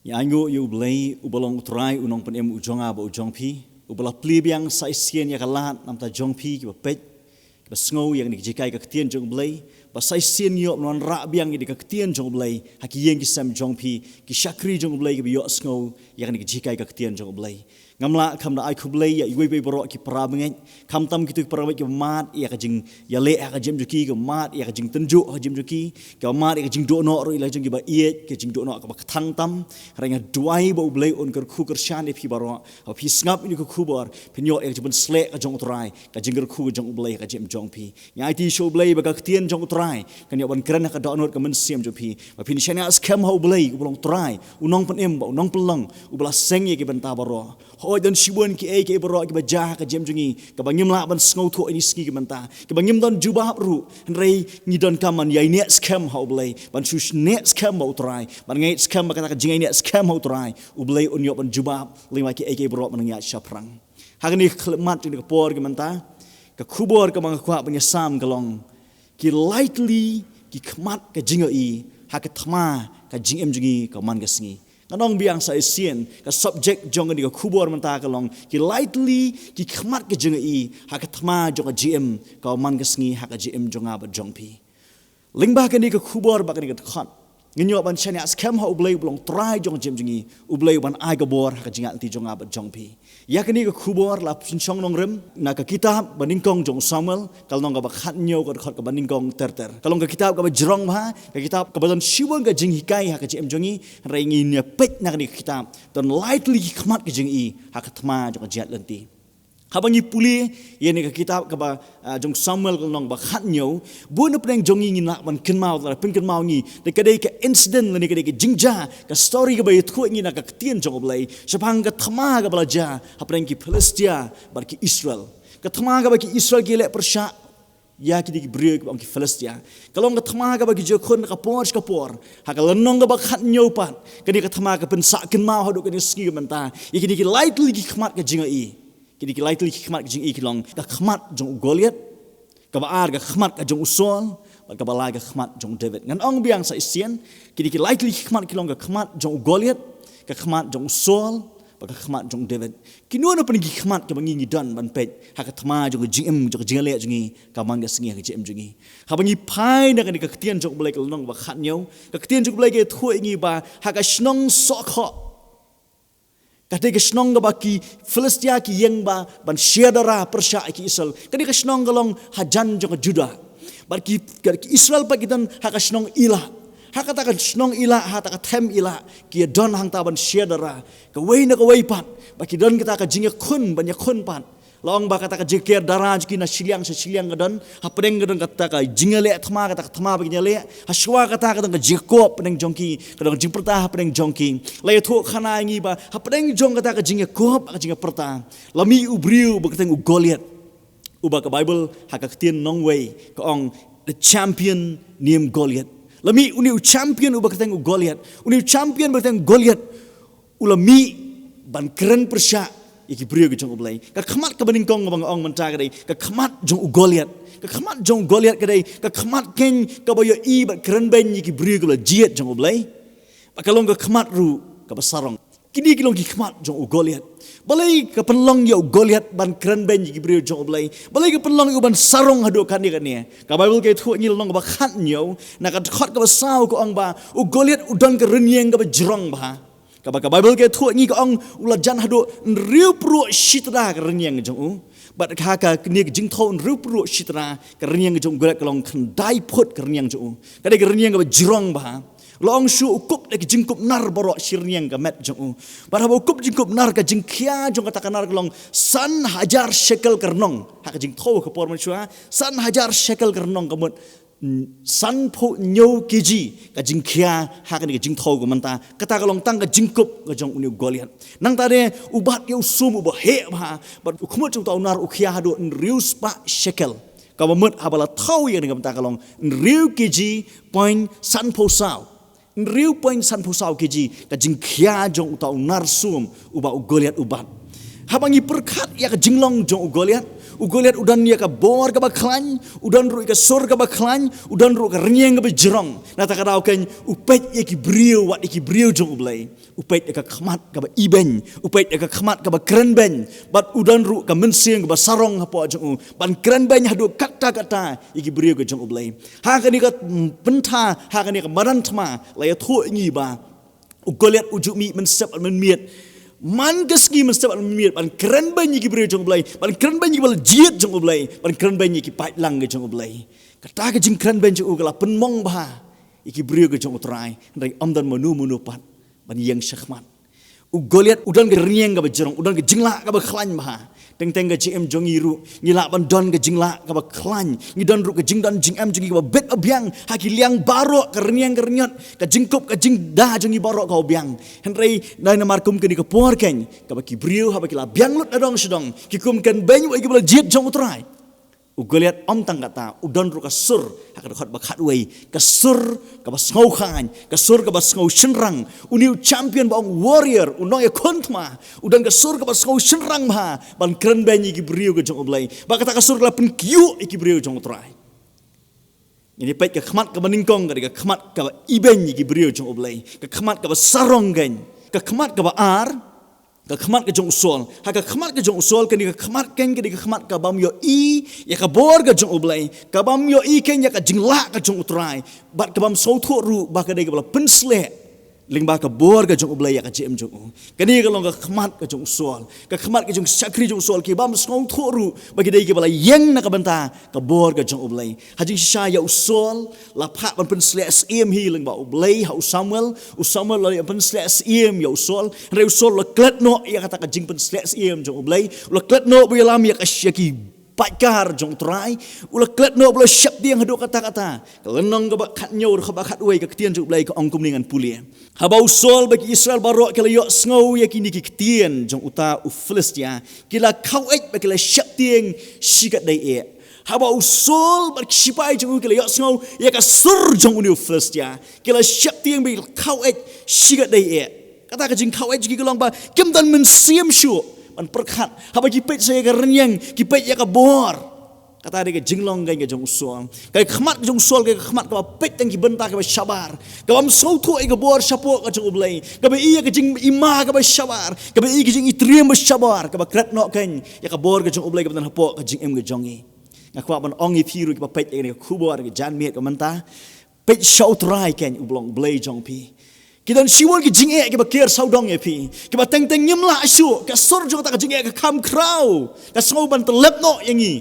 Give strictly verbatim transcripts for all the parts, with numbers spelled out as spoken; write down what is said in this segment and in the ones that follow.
Ngi ainguh ïa U Blei, uba long U Trai, U Nongpynim, U jong nga bad U jong phi, uba la plie biang sa shisien ïa ka lad na ka bynta jong phi kiba peit, kiba sngew ïa kane ka jinghikai ka ktien jong U Blei, ba sa shisien ngi ïoh ban wanrah biang ïa ka ktien jong U Blei ha ki ïing ki sem jong phi, ki shakri jong U Blei kiba ïohsngew ïa kane ka jinghikai ka ktien jong U Blei. Ngam lah kham da ai khublei ïa iwei pa iwei baroh ki para bangeit, khamtam kito ki para bangeit kiba mad ïa ka jingïaleh ha ka jingim jong ki, kiba mad ïa ka jingtynjuh ha ka jingim jong ki, kiba mad ïa ka jingduh noh ruh ïa la jong kiba ïeit, ka jingduh noh kaba kthang tam. Hynrei nga duwai ba U Blei un kyrkhu kyrshan ïa phi baroh, haba phi sngap ïa kane ka khubor phin ïoh ïa ka jingpynsleh ka jong U Trai, ka jingkyrkhu ka jong U Blei ha ka jingim jong phi. Ngi aiti sha U Blei ba ka ktien jong U Trai kan ïoh ban kren ha ka dohnud ka mynsiem jong phi, ba phin shaniah skhem ha U Blei uba long Trai, U Nongpynim bad U Nongpynlong, uba la seng ïa ki bynta baroh. Hooid, don shibun kiei kiei baroh kiba jia ha ka jingim jong ngi, kaba ngim lah ban sngewthuh ha kine ki sngi ki bynta, kaba ngim don jubab ruh, hynrei ngi donkam ban ïaineh skhem ha U Blei, ban shu neh skhem bad U Trai, ban ngeit skhem ba kata ka jingïaineh skhem ha U Trai, U Blei un ïoh ban jubab lyngba kiei kiei baroh ba nang ïaid shaphrang. Ha kane ka khyllipmat jong kane ka por ka mynta, ka khubor kaba nga kwah ban ïasam ka long: Ki lai tylli ki khmat ka jingïohi ha ka thma ka jingim jong ngi ka man ka sngi. Ngan ong biang sa shisien, ka subject jong kane ka khubor mynta ka long: Ki lai tylli ki khmat ka jingïohi ha ka thma jong ka jingim ka man ka sngi, ha ka jingim jong nga bad jong phi. Lyngba kane ka khubor bad kane ka dkhot, ngin ïoh ban shaniah skhem ha U Blei uba long Trai jong ka jingim jong ngi, U Blei uban ai ka bor ha ka jingïaid lynti jong nga bad jong phi. Ïa kane ka khubor la pynshong nongrim na ka kitab ba nyngkong jong u Samuel, ka lynnong kaba khathynñiew, ka dkhot kaba nyngkong ter ter. Ka long ka kitab kaba jrong bha, ka kitab kaba don shibun ka jinghikai ha ka jingim jong ngi, hynrei ngin ïa peit na kane ka kitab, don lai tylli ki khmat ka jingïohi ha ka thma jong ka jingïaid lynti. Haba ngi pule ïa kane ka kitab kaba, ah, jong Samuel, ka lynnong ba khathynñiew, bun na pdeng jong ngi ngin lah ban kynmaw, lada pynkynmaw ngi, da ka dei ka incident lane ka dei ka jingjia, ka story kaba ïathuh ngi na ka ktien jong U Blei shaphang ka thma kaba la jia hapdeng ki Philistia bad ki Israel. Ka thma kaba ki Israel ki leh pyrshah ïa kine ki briew kiba ong ki Philistia. Ka long ka thma kaba ki ju khun ka por sha ka por. Ha ka lynnong kaba khathynñiew pat, kane ka thma ka pynsah kynmaw haduh kane ka sngi ka mynta ïa kine ki lai tylli ki khmat ka jingïohi. Kine ki lai tylli ki khmat ka jingïohi ki long ka khmat jong u Goliath, kaba ar ka khmat ka jong u Saul, bad kaba lai ka khmat jong u David. Ngan ong biang sa shisien, kine ki lai tylli ki khmat ki long ka khmat jong u Goliath, ka khmat jong u Saul, bad ka khmat jong u David. Kino na pdeng ki khmat kiba ngi ngi don ban peit ha ka thma jong ka jingim, jong ka jingïaleh jong ngi ka man ka sngi ha ka jingim jong ngi? Haba ngi phai na kane ka ktien jong U Blei, ka lynnong ba khathynñiew, ka ktien jong U Blei ka ïathuh ïa ngi ba ha ka shnong Sohkhoh, ka dei ka shnong kaba ki Philistia ki ïeng ba ban sher dara pyrshah ïa ki Israel. Ka dei ka shnong ka long hajan jong ka Judah. Bad ki, ki Israel pat ki don ha ka shnong Elah. Ha kata ka shnong Elah, ha kata ka them Elah, ki don hangta ban sher dara. Kawei na kawei pat, ba ki don kata ka jingïakhun, ban ïakhun pat. La ong ba kata ka jingker dara jong ki na shiliang sha shiliang ka don, hapdeng ka don kata ka jingïaleh thma, kata ka thma ba kin ïaleh, hashwa kata ka don ka jingïakop hapdeng jong ki, ka don ka jingpyrta hapdeng jong ki. La ïathuh khana ïa ngi ba hapdeng jong kata ka jingïakop, ka jingïapyrta, la mih u briew uba kyrteng u Goliath, uba ka Baibl ha ka ktien nongwei ka ong, the champion named Goliath. La mih une u champion uba kyrteng u Goliath, une u champion ba kyrteng u Goliath, u la mih ban kren pyrshah ïa ki briew ki jong U Blei. Ka khmat kaba nyngkong kaba nga ong mynta ka dei ka khmat jong u Goliath. Ka khmat jong u Goliath ka dei ka khmat keiñ kaba ïohi bad kren beiñ ïa ki briew kiba la jied jong U Blei. Bad ka long ka khmat ruh kaba sarong. Kine ki long ki khmat jong u Goliath. Balei ka pynlong ïa u Goliath ban kren beiñ ïa ki briew jong U Blei? Balei ka pynlong ïa u ban sarong haduh katne katne? Ka Baibl ka ïathuh ïa ngi, lynnong kaba khathynñiew, na ka dkhot kaba saw ka ong ba u Goliath u don ka rynïeng kaba jrong bha. Kaba ka Baibl ka ïathuh ïa ngi ka ong, u la jan haduh hynriew pruh shi tda ka rynïeng jong u. Bad ha kane ka jingthew hynriew pruh shi tda, ka rynïeng jong u Goliath ka long khyndai phut ka rynïeng jong u. Ka dei ka rynïeng kaba jrong bha. La ong shuh u kup da ki jingkup nar baroh shi rynïeng ka met jong u. Bad haba u kup jingkup nar, ka jingkhia jong kata ka nar ka long san hajar shekel ka rnong. Ha ka jingthew ka por mynshuwa, san hajar shekel ka rnong, ka mut sanphew hynñiew kg ka jingkhia ha kane ka jingthew ka mynta. Kata ka long tang ka jingkup ka jong une u Goliath. Nangta de u bat ïa u sum uba heh bha, bad u khmut jong uta u nar u khia haduh hynriew spah shekel. Kaba mut haba la thew ïa kane ka bynta ka long hynriew kg point sanphew saw. Hynriew point sanphew saw kg ka jingkhia jong uta u nar sum uba u Goliath u bat. Haba ngi pyrkhat ïa ka jinglong jong u Goliath, U Goliath u don ïa ka bor kaba khlaiñ, u don ruh ïa ka sur kaba khlaiñ, u don ruh ka rynïeng kaba jrong. Na kata ka daw keiñ u peit ïa ki briew, wat ïa ki briew jong U Blei. U peit ïa ka khmat kaba ibeiñ, u peit ïa ka khmat kaba krenbeiñ, bad u don ruh ka mynsiem kaba sarong hapoh jong u ban krenbeiñ haduh katta katta ïa ki briew ka jong U Blei. Ha kane ka bynta, ha kane ka madan thma, la ïathuh ïa ngi ba u Goliath u ju mih mynstep mynmiet, man ka sngi mynstep mynmiet, ban krenbeiñ ïa ki briew jong U Blei, ban krenbeiñ ïa ki ba la jied jong U Blei, ban krenbeiñ ïa ki paidlang ka jong U Blei. Kata ka jingkrenbeiñ jong u ka la pynmong bha ïa ki briew ka jong U Trai, hynrei ym don mano mano pat ban ïeng shakhmat. U Goliath u don ka rynïeng kaba jrong, u don ka jinglah kaba khlaiñ bha. Teng teng ka jingim jong ngi ruh, ngi lah ban don ka jinglah kaba khlaiñ, ngi don ruh ka jingdon jingem jong ngi kaba bit ba biang ha ki liang baroh, ka rynïeng ka rynïot, ka jingkup ka jingda jong ngi baroh kaba biang. Hynrei dei namar kum kane ka por keiñ kaba ki briew haba ki la biang lut na dong sha dong, ki kum krenbeiñ ïa ki ba la jied jong U Trai. U Goliath ym tang kata, u don ruh ka sur, ha ka dkhot ba khatwei, ka sur kaba sngewkhlaiñ, ka sur kaba sngewshynrang. Une u champion ba ong warrior, u nongïakhun thma, u don ka sur kaba sngewshynrang bha ban krenbeiñ ïa ki briew ka jong U Blei. Bad kata ka sur ka la pynkiew ïa ki briew jong U Trai. Ngin ïa peit ka khmat kaba nyngkong, ka dei ka khmat kaba ibeiñ ïa ki briew jong U Blei, ka khmat kaba sarong keiñ. Ka khmat kaba ar, ka khmat ka jong u Saul. Ha ka khmat ka jong u Saul, kane ka khmat keiñ ka dei ka khmat kabym ïohi ïa ka bor ka jong U Blei, kabym ïohi keiñ ïa ka jinglah ka jong U Trai, bad kabym sngewthuh ruh ba ka dei kaba la pynsleh lyngba ka bor ka jong U Blei ïa ka jingim jong u. Kane ka long ka khmat ka jong u Saul, ka khmat ka jong u shakri jong u Saul, kibym sngewthuh ruh ba ki dei kiba la ïeng na ka bynta ka bor ka jong U Blei. Ha jingshisha ïa u Saul, la phah ban pynsleh syiem hi lyngba U Blei ha u Samuel. U Samuel la ïa pynsleh syiem ïa u Saul. Hynrei u Saul u la klet noh ïa kata ka jingpynsleh syiem jong U Blei. U la klet noh ba u ïalam ïa ka sh-, ïa ki paidkar jong U Trai. U la klet noh ba u la sheptieng haduh katta katta. Ka lynnong kaba khathynñiew, kaba khatwei, ka ktien jong U Blei ka ong kumne, ngan pule. Haba u Saul bad ki Israel baroh ki la ïohsngew ïa kine ki ktien jong uta u Philistia, ki la khaweit bad ki la sheptieng shikatdei eh. Haba u Saul bad ki shipai jong u ki la ïohsngew ïa ka sur jong une u Philistia, ki la sheptieng bad ki la khaweit shikatdei eh. Kata ka jingkhaweit jong ki ka long ba kim don mynsiem shuh ban pyrkhat. Haba ki peit sa ïa ka rynïeng, ki peit ïa ka bor. Kata dei ka jinglong keiñ ka jong u Saul. Ka khmat ka jong u Saul ka khmat kaba peit tang ki bynta kiba shabar, kabym sngewthuh ïa ka bor shapoh ka jong U Blei, kaba ïohi ïa ka jingima kaba shabar, kaba ïohi ïa ka jingitriem ba shabar, kaba klet noh keiñ ïa ka bor ka jong U Blei kaba don hapoh ka jingim ka jong ngi. Nga kwah ban ong ïa phi ruh kiba peit ïa kane ka khubor ka janmiet ka mynta, peit sha U Trai keiñ, u long U Blei jong phi. Ki don shibun ki jingeh kiba ker sawdong ïa phi, kiba teng teng ngim lah shuh, ka sur jong kata ka jingeh ka kham khraw, ka sngew ban tyllep noh ïa ngi.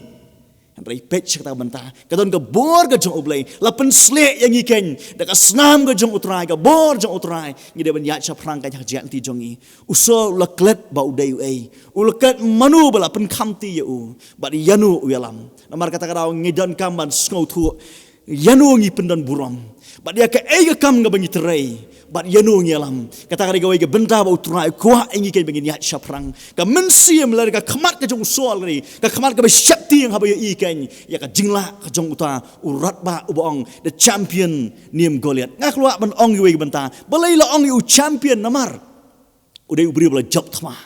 Hynrei peit sha kata ka bynta, ka don ka bor ka jong U Blei, la pynsleh ïa ngi keiñ da ka snam ka jong U Trai, ka bor jong U Trai. Ngi dei ban ïaid shaphrang keiñ ha ka jingïaid lynti jong ngi. U Saul u la klet ba u dei uei, u la klet mano ba la pynkhamti ïa u, bad ïano u ïalam. Namar kata ka daw ngi donkam ban sngewthuh ïano ngi pyndon burom, bad ïa kaei ka kam kaba ngi trei, bad ïano ngi ïalam. Kata ka dei kawei ka bynta ba U Trai u kwah ïa ngi keiñ ba ngin ïaid shaphrang. Ka mynsiem lane ka khmat ka jong u Saul ka dei ka khmat kaba sheptieng haba ïohi keiñ ïa ka jinglah ka jong uta u radbah uba ong, the champion named Goliath. Nga kwah ban ong ïa kawei ka bynta, balei la ong ïa u champion, namar u dei u briew ba la jop thma,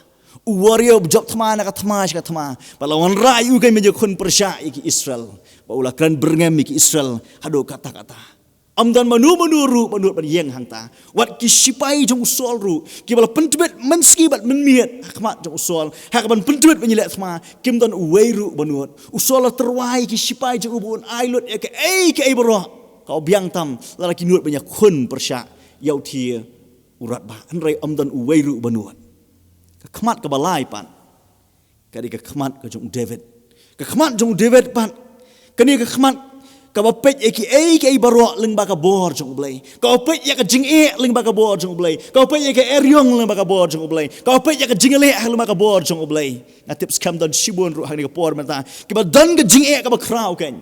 u warrior ba jop thma na ka thma sha ka thma. Bad la wanrah ïa u keiñ ban ïakhun pyrshah ïa ki Israel, bad u la kren byrngem ïa ki Israel haduh katta katta. Ym don mano mano ruh ba nud ban ïeng hangta. Wat ki shipai jong u Saul ruh, kiba la pyntbit mynsngi bad mynmiet ha khmat jong u Saul, ha kaban pyntbit ban ïaleh thma, kim don uwei ruh ba nud. U Saul u la tyrwa ïa ki shipai jong u ba un ai lut ïa kaei kaei baroh kaba biang tam, lada ki nud ban ïakhun pyrshah ïa uta u radbah, hynrei ym don uwei ruh ba nud. Ka khmat kaba lai pat, ka dei ka khmat ka jong u David. Ka khmat jong u David pat, kane ka khmat kaba peit ïa kiei kiei baroh lyngba ka bor jong U Blei, kaba peit ïa ka jingeh lyngba ka bor jong U Blei, kaba peit ïa ka eriong lyngba ka bor jong U Blei, kaba peit ïa ka jingïaleh lyngba ka bor jong U Blei. Nga tip skhem don shibun ruh ha kane ka por mynta kiba don ka jingeh kaba khraw keiñ,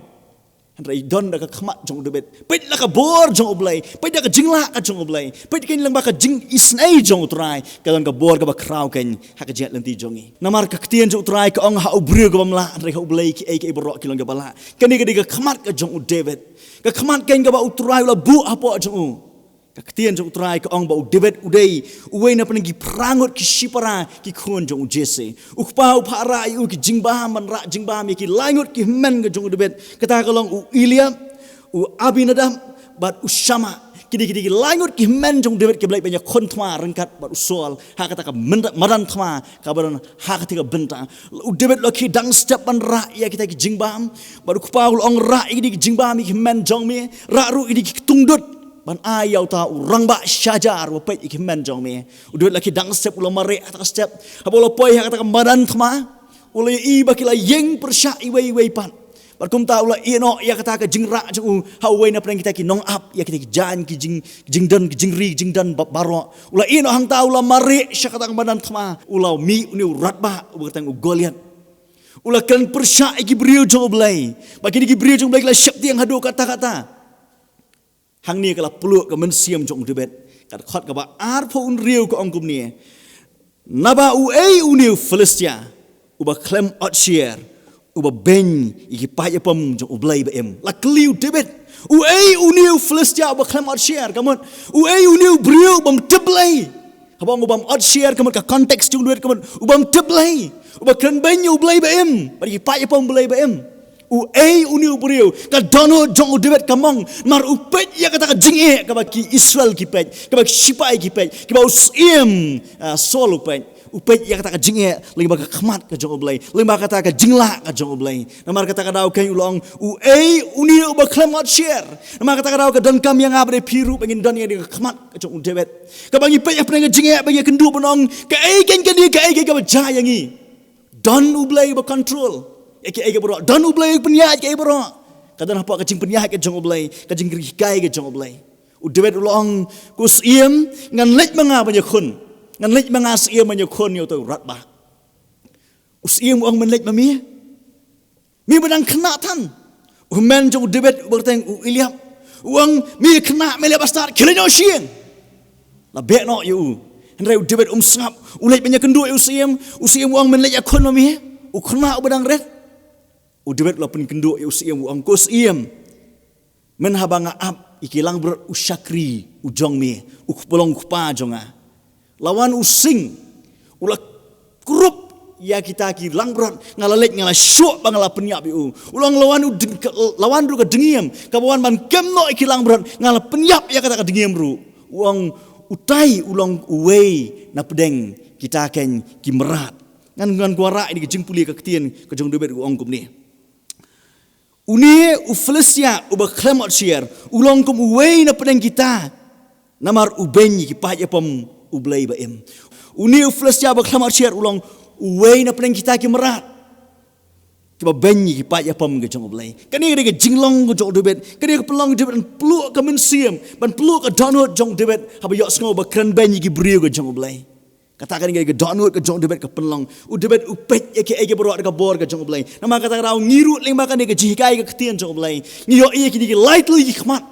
hynrei don da ka khmat jong u David. Peit la ka bor jong U Blei, peit da ka jinglah ka jong U Blei, peit keiñ lyngba ka jingisynei jong U Trai, ka don ka bor kaba khraw keiñ ha ka jingïaid lynti jong ngi. Namar ka ktien jong U Trai ka ong, ha u briew ka bym lah, hynrei ha U Blei kiei kiei baroh ki long kiba lah. Kane ka dei ka khmat ka jong u David, ka khmat keiñ kaba U Trai u la buh hapoh jong u. Ka ktien jong U Trai ka ong ba u David u dei uwei na pdeng ki phra ngut ki shipara ki khun jong u Jesse. U kpa u phah rah ïa u ki jingbam, ban rah jingbam ïa ki lai ngut ki hynmen ka jong u David. Kata ka long u Eliab, u Abinadab, bad u Shammah. Kidei kidei ki lai ngut ki hynmen jong u David kiba leit ban ïakhun thma ryngkat bad u Saul ha kata ka menda-, madan thma kaba don ha kata ka bynta. U David u la khie dang step ban rah ïa kita ki jingbam. Bad u kpa u la ong, rah ïa kidei ki jingbam ïa ki hynmen jong me, rah ruh ïa kidei ki ktungdut ban ai ïa uta u rangbah shihajar uba peit ïa ki hynmen jong me. U David u la khie dang step, u la mareh ha kata ka step. Haba u la poi ha kata ka madan thma, u la ïohi ba ki la ïeng pyrshah iwei ïa iwei pat. Bad kumta u la ïehnoh ïa kata ka jingrah jong u ha uwei na pdeng kita ki nongap, ïa kita ki jaiñ, ki jing, jingdon, ki jingri, ki jingdon ba-, baroh. U la ïehnoh hangta, u la mareh sha kata ka madan thma, u la mih une u rangbah uba kyrteng u Goliath. U la kren pyrshah ïa ki briew jong U Blei. Bad kine ki briew jong U Blei ki la sheptieng haduh katta katta. Hangne ka la pluh ka mynsiem jong u David. Ka dkhot kaba arphew hynriew ka ong kumne: Naba uei une u Philistia uba khlem otsher, uba beiñ ïa ki paid ïapom jong U Blei ba im? La kylli u David. Uei une u Philistia uba khlem otsher? Ka mut, uei une u briew u bym tip Blei? Haba ong u bym otsher, ka mut ka context jong u David ka mut u bym tip Blei, uba kren beiñ ïa U Blei ba im bad ïa ki paid ïapom U Blei ba im. Uei une u briew? Ka dohnud jong u David ka mong namar u peit ïa kata ka jingeh kaba ki Israel ki peit, kaba ki shipai ki peit, kaba u syiem, ah, Saul u peit. U peit ïa kata ka jingeh lyngba ka khmat ka jong U Blei, lyngba kata ka jinglah ka jong U Blei. Namar kata ka daw kein u la ong, uei une uba khlem otsher? Namar kata ka daw ka donkam ïa nga bad ïa phi ruh ba ngin don ïa ka khmat ka jong u David, kaba ngi peit hapdeng ka jingeh ba ngi ïakynduh ban ong, kaei kein kane, kaei kein kaba jia ïa ngi. Don U Blei ba control ïa kiei kiei baroh. Don U Blei ba pynïaid ïa kiei baroh. Ka don hapoh ka jingpynïaid ka jong U Blei, ka jinghikai ka jong U Blei. U David u la ong, ko syiem, ngan leit ma nga ban ïakhun. Ngan leit ma nga syiem ban ïakhun ïa uta u rangbah. U syiem u ong, men leit ma me? Me ba dang khynnah than. U hynmen jong u David uba kyrteng u Eliab u ong, me khynnah, me leh ba stad, khie leit noh sha ïing. La beh noh ïa u. Hynrei u David um sngap, u leit ban ïakynduh ïa u syiem. U syiem u ong, men leit ïakhun ma me, u khynnah uba dang rit. U David u la pynkynduh ïa u syiem, u ong, ko syiem, mynhaba nga ap ïa ki langbrot u shakri u jong me, u kpa, u long u kpa jong nga, la wan u sing, u la krup ïa kita ki langbrot, nga la leit, nga la shuh ba nga la pynïap ïa u. U la ong, la wan u dng-, la wan ruh ka dngiem kaba wan ban kem noh ïa ki langbrot, nga la pynïap ïa kata ka dngiem ruh. U ong, utai u long uwei na pdeng kita kein ki mrad. Ngan, ngan kwah rah ïa kane ka jingpule ka ktien ka jong u David, u ong kumne: Une u Philistia uba khlem otsher u long kum uwei na pdeng kita, namar u beiñ ïa ki paid ïapom U Blei ba im. Une u Philistia uba khlem otsher u long uwei na pdeng kita ki mrad kiba beiñ ïa ki paid ïapom ka jong U Blei. Kane ka dei ka jinglong ka jong u David. Kane ka pynlong u David ban pluh ka mynsiem, ban pluh ka dohnud jong u David haba ïohsngew ba kren beiñ ïa ki briew ka jong U Blei. Kata kane ka dei ka dohnud ka jong u David ka pynlong. U David u peit ïa kiei kiei baroh da ka bor ka jong U Blei. Namar kata ka daw ngi ruh lyngba kane ka jinghikai ka ktien jong U Blei, ngi ïohi ïa kine ki lai tylli ki khmat.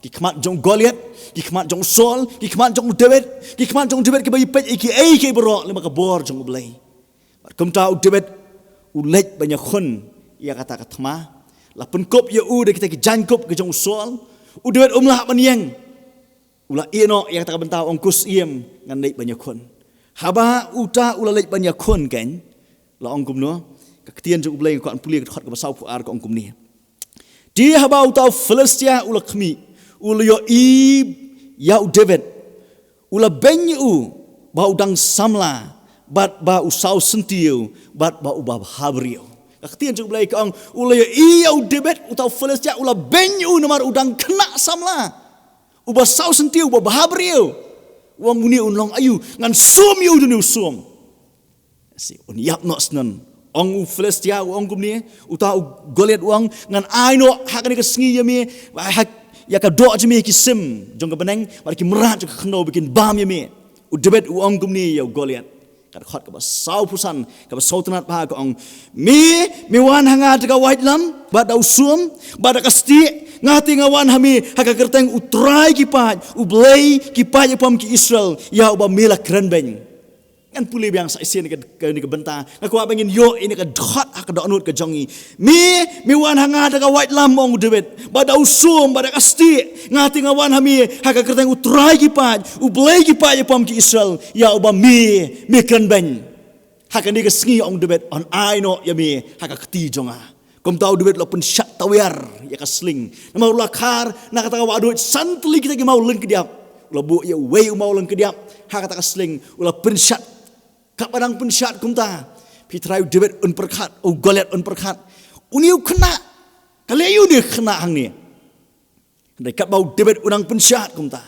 Ki khmat jong u Goliath, ki khmat jong u Saul, ki khmat jong u David, ki khmat jong u David kiba ïa peit ïa kiei kiei baroh lyngba ka bor jong U Blei. Bad kumta u David u leit ban ïakhun ïa kata ka thma. La pynkup ïa u da kita ki jaiñkup ka jong u Saul. U David um lah ban ïeng. U la ïehnoh ïa kata ka bynta, u ong, ko syiem, ngan leit ban ïakhun. Haba uta u la leit ban ïakhun kein, la ong kumno? Ka ktien jong U Blei, nga kwah pule ka dkhot kaba sawphew ar, ka ong kumne: Te haba uta u Philistia u la khmih, u la ïohi ïa u David, u la beiñ ïa u ba u dang samla, bad ba u saw syntiew, bad ba u babha briew. Ka ktien jong U Blei ka ong, u la ïohi ïa u David, uta u Philistia u la beiñ ïa u namar u dang khynnah samla, uba saw syntiew, uba bha briew. U ong, une un long aïu? Ngan sum ïa u da une u sum. Shi, un ïap noh shen. Ong u Philistia, u ong kumne, uta u Goliath u ong, ngan ai noh ha kane ka sngi ïa me, ha, ïa ka doh jong me ki sim jong ka bneng bad ki mrad jong ka khyndew ba kin bam ïa me. U David u ong kumne ïa u Goliath. Ka dkhot kaba sawphew san, kaba sawtynnat bha, ka ong: Me, me wan ha nga da ka waitlam bad da u sum bad da ka stieh, nga te nga wan ha me ha ka kyrteng U Trai ki paid, U Blei ki paid ïapom ki Israel, ïa uba me la kren beiñ. Ngan pule biang sa shisien ïa ka, ka, ïa ka bynta. Nga kwah ba ngin ïoh ïa ka dkhot ha ka dohnud ka jong ngi. Me, me wan ha nga da ka waitlam, ong u David, bad da u sum, bad da ka stieh. Nga te nga wan ha me ha ka kyrteng U Trai ki paid, U Blei ki paid jong ki Israel, ïa uba me, me kren beiñ. Ha kane ka sngi, ong u David, yn ai noh ïa me ha ka kti jong nga. Kumta u David u la pynshad tawiar ïa ka sling. Namar u la khar na kata ka wahduid san tylli kita ki maw lyngkdiap. U la buh ïa uwei u maw lyngkdiap ha kata ka sling, u la pynshad. Katba dang pynshad kumta, phi tharai u David un pyrkhat, u Goliath un pyrkhat, une u khynnah, ka leh aïu une u khynnah hangne? Hynrei katba u David u dang pynshad kumta,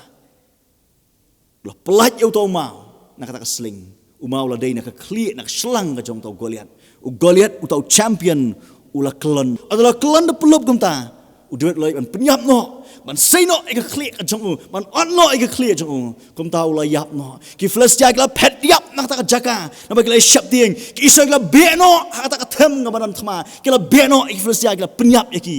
u la pyllait ïa uta u maw na kata ka sling. U maw u la dei na ka khlieh, na ka shlang ka jong uta u Goliath. U Goliath, uta u champion, u la kyllon. Haba u la kyllon da pynlup kumta, u David u la leit ban pynïap noh, ban sei noh ïa ka khlieh ka jong u, ban ot noh ïa ka khlieh jong u. Kumta u la ïap noh. Ki Philistia ki la phet ïap na kata ka jaka, namar ki la sheptieng. Ki Israel ki la beh noh ha kata ka them kaba don thma. Ki la beh noh, ki Philistia ki la pynïap ïa ki.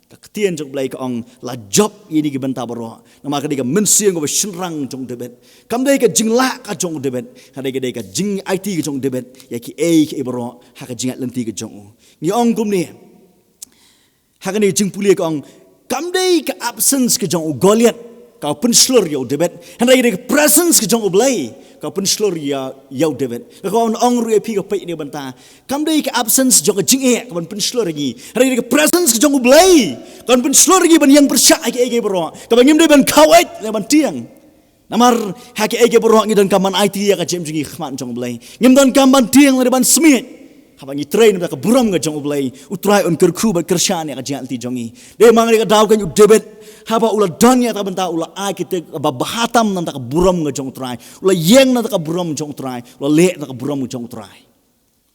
Ka ktien jong U Blei ka ong, la jop ïa kine ki bynta baroh. Namar ka dei ka mynsiem kaba shynrang jong u David. Kam dei ka jinglah ka jong u David. Ka dei, ka dei ka jingaiti ka jong u David ïa kiei kiei baroh ha ka jingïaid lynti ka jong u. Ngi ong kumne, ha kane ka jingpule ka ong, kam dei ka absence ka jong u Goliath ka pynshlur ïa u David. Hynrei ka dei ka presence ka jong U Blei ka pynshlur ïa, ïa u David. Nga kwah ban ong ruh ïa phi, ka peit ïa kane ka bynta. Kam dei ka absence jong ka jingeh ka ban pynshlur ïa ngi. Hynrei ka dei ka presence ka jong U Blei ka ban pynshlur ïa ngi ban ïeng pyrshah ha kiei kiei baroh kaba ngim dei ban khawoit lane ban tieng. Namar ha kiei kiei baroh ngi donkam ban aiti ïa ka jingim jong ngi ha khmat jong U Blei. Ngim donkam ban tieng lane ban smiej. Haba ngi trei na ka bynta ka burom ka jong U Blei, U Trai un kyrkhu bad kyrshan ïa ka jingïaid lynti jong ngi. Dei ma nga, dei ka daw ka jong u David, haba u la don ïa kata ka bynta, u la ai kata kaba bha tam na ka bynta ka burom ka jong U Trai. U la ïeng na ka bynta ka burom jong U Trai. U la leh na ka bynta ka burom ka jong U Trai.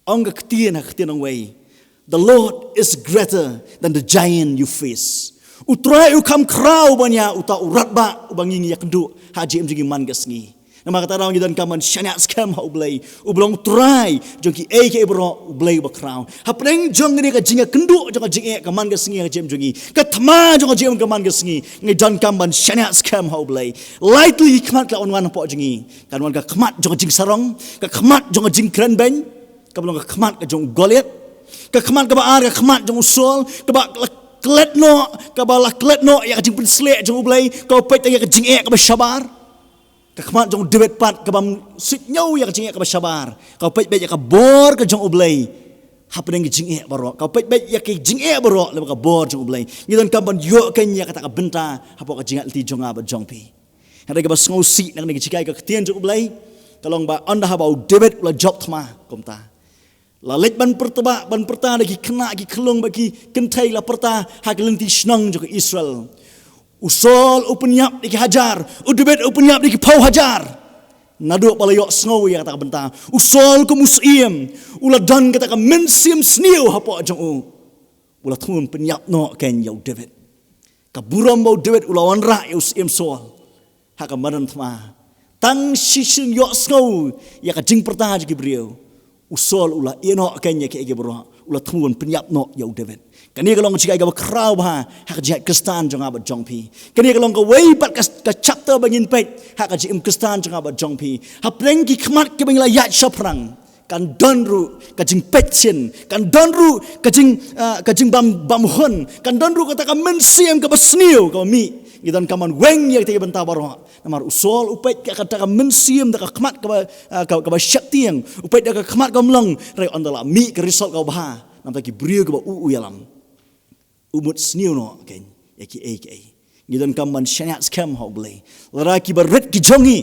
Ong ka ktien ha ka ktien nongwei, "The Lord is greater than the giant you face." U Trai u kham khraw ban ïa uta u radbah uba ngi ïakynduh ha ka jingim jong ngi man ka sngi. Namar kata ka daw ngi donkam ban shaniah skhem ha U Blei. U Blei U Trai jong kiei kiei baroh, U Blei uba khraw. Hapdeng jong kane ka jingïakynduh jong ka jingeh ka man ka sngi ha ka jingim jong ngi, ka thma jong ka jingim ka man ka sngi, ngi donkam ban shaniah skhem ha U Blei. Lai tylli ki khmat ki la wan wan hapoh jong ngi. Kan wan ka khmat jong ka jingsarong, ka khmat jong ka jingkren beiñ, kaba long ka khmat ka jong u Goliath. Ka khmat kaba ar, ka khmat jong u Saul, kaba la klet noh, kaba la klet noh ïa ka jingpynshlur jong U Blei, kaba peit ïa ka jingeh kaba shabar. Ka khmat jong u David pat, kaba suidñiew ïa ka jingeh kaba shabar, kaba peit beit ïa ka bor ka jong U Blei hapdeng ka jingeh baroh, kaba peit beit ïa ka jingeh baroh lyngba ka bor jong U Blei. Ngi donkam ban ïoh kein ïa kata ka bynta hapoh ka jingïaid lynti jong nga bad jong phi. Hynrei kaba sngewsih na kane ka jinghikai ka ktien jong U Blei ka long ba ynda haba u David u la jop thma kumta, la leit ban pyrta, ban pyrta da ki khynnah ki khyllung bad ki kynthei, la pyrta ha ki lynti shnong jong ka Israel. U Saul u pynïap da ki hajar, u David u pynïap da ki phew hajar. Naduh ba la ïohsngew ïa kata ka bynta, u Saul kum u syiem u la don kata ka mynsiem sniew hapoh jong u. U la thmu ban pynïap noh kein ïa u David. Ka burom ba u David u la wanrah ïa u syiem Saul ha ka madan thma. Tang shisien ïohsngew ïa ka jingpyrta jong ki briew, u Saul u la ïehnoh kein ïa kiei kiei baroh, u la thmu ban pynïap noh ïa u David. Kane ka long ka jinghikai kaba khraw bha ha ka jingïaid Khristan jong nga bad jong phi. Kane ka long kawei pat ka, ka chapter ba ngin peit ha ka jingim Khristan jong nga bad jong phi. Hapdeng ki khmat kiba ngi la ïaid shaphrang, kan don ruh ka jingpeit sien, kan don ruh ka jing, ah, ka jingbam, bam hun, kan don ruh kata ka mynsiem kaba sniew kaba mih. Ngi donkam ban weng ïa kita ki bynta baroh. Namar u Saul u peit ïa kata ka mynsiem da ka khmat kaba, ah, ka, kaba sheptieng, u peit da ka khmat kaba long, hynrei ynda la mih ka result kaba bha, namar ki briew kiba u, u ïalam, u mut sniew noh kein ïa kiei kiei. Ngi donkam ban shaniah skhem ha U Blei. Lada kiba rit ki jong ngi,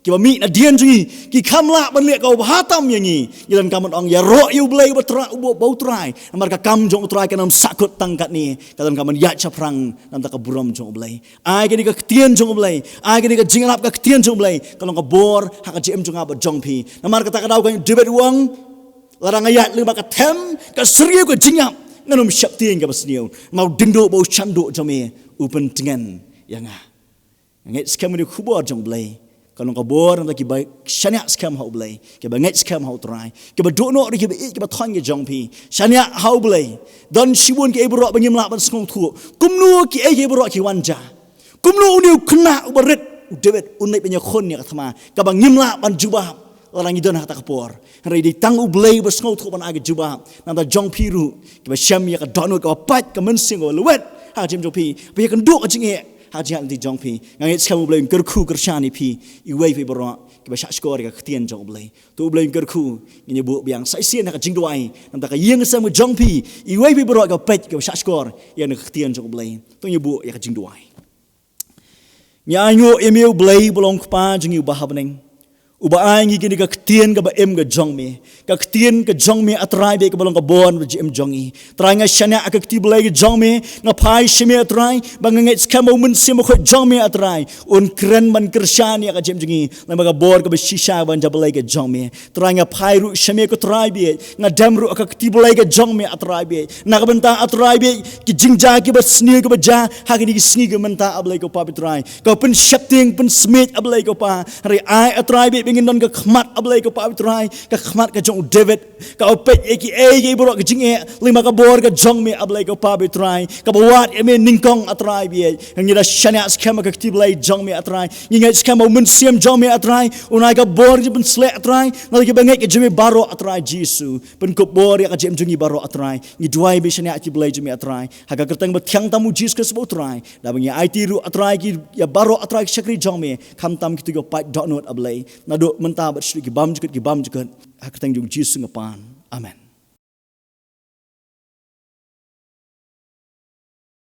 kiba mih nadien jong ngi ki kham lah ban leh kaba bha tam ïa ngi, ngi donkam ban ong, ïaroh ïa U Blei uba Trai, uba, uba U Trai. Namar ka kam jong U Trai kan ym sahkut tang katne. Ka donkam ban ïaid shaphrang na ka bynta ka burom jong U Blei. Ai kane ka ktien jong U Blei, ai kane ka jingïarap ka ktien jong U Blei, ka long ka bor ha ka jingim jong nga bad jong phi. Namar kata ka daw ka jong u David u ong, lada nga ïaid lyngba ka them ka syrngiew ka jingïap, ngan ym sheptieng kaba sniew. Namar u diengduh bad u shanduh jong me u pyntngen ïa nga. Nga ngeit skhem ïa ka khubor jong U Blei ka long ka bor na kiba shaniah skhem ha U Blei, kiba ngeit skhem ha U Trai, kiba duh noh ruh kiba ïeit kiba thoiñ ki jong phi. Shaniah ha U Blei. Don shibun kiei baroh ba ngim lah ban sngewthuh. Kumno kiei kiei baroh ki wan jia? Kumno une u khynnah uba rit u David un leit ban ïakhun ïa ka thma kaba ngim lah ban jubab? Lada ngi don ha kata ka por, hynrei dei tang U Blei ba sngewthuh ban ai ka jubab. Nangta jong phi ruh kiba shem ïa ka dohnud kaba pait, ka mynsiem kaba lwet ha ka jingim jong phi, ba ïakynduh ka jingeh ha ka jingïaid lynti jong phi. Nga ngeit skhem U Blei un kyrkhu kyrshan ïa phi, iwei pa iwei baroh kiba shahshkor ïa ka ktien jong U Blei. To U Blei un kyrkhu. Ngin ïa buh biang sa shisien ha ka jingduwai. Nangta ka ïing ka sem ka jong phi, iwei pa iwei baroh kiba peit, kiba shahshkor ïa ka ktien jong U Blei. To ngin ïa buh ïa ka jingduwai. Ngi ainguh ïa me U Blei ba long Kpa jong ngi uba ha bneng, uba ai ngi kane ka ktien kaba im ka jong me. Ka ktien ka jong me, A Trai, bad kaba long ka bor ba jingim jong ngi. Trai, nga shaniah ha ka kti Blei ka jong me, nga phai sha me, A Trai, ba nga ngeit skhem ba U Mynsiem Bakhuid jong me, A Trai, un kren ban kyrshan ïa ka jingim jong ngi, lem bad ka bor kaba shisha ban jia Blei ka jong me. Trai, nga phai ruh sha me, ko Trai bad nga dem ruh ha ka kti Blei ka jong me, A Trai bad na ka bynta, A Trai bad ki jingjia kiba sniew kiba jia ha kine ki sngi ki mynta, A Blei ko Pa bad Trai, ka pynsheptieng pynsmiej, A Blei ko Pa. Hynrei ai, A Trai bad, ba ngin don ka khmat, A Blei ko Pa bad Trai, ka khmat ka jong u David, kaba peit ïa kiei kiei baroh ki jingeh lem bad ka bor ka jong me, A Blei ko Pa bad Trai, kaba wad ïa me nyngkong, A Trai bad. Ngi da shaniah skhem ha ka kti Blei jong me, A Trai. Ngi ngeit skhem ba U Mynsiem jong me, A Trai, un ai ka bor ka jingpynsleh, A Trai, na kiba ngeit ka jong me baroh, A Trai Jisu. Pynkup bor ïa ka jingim jong ngi baroh, A Trai. Ngi duwai bad shaniah ha ka kti Blei jong me, A Trai, ha ka kyrteng ba thiang tam U Jisu Khrist ba U Trai. Da ba ngi aiti ruh, A Trai, ki ïa baroh, A Trai, ki shakri jong me, khamtam kito kiba pait dohnud, A Blei, naduh mynta bad shaduh ki bymjukut ki bymjukut. Ha ka kyrteng jong U Jisu nga pan. Amen.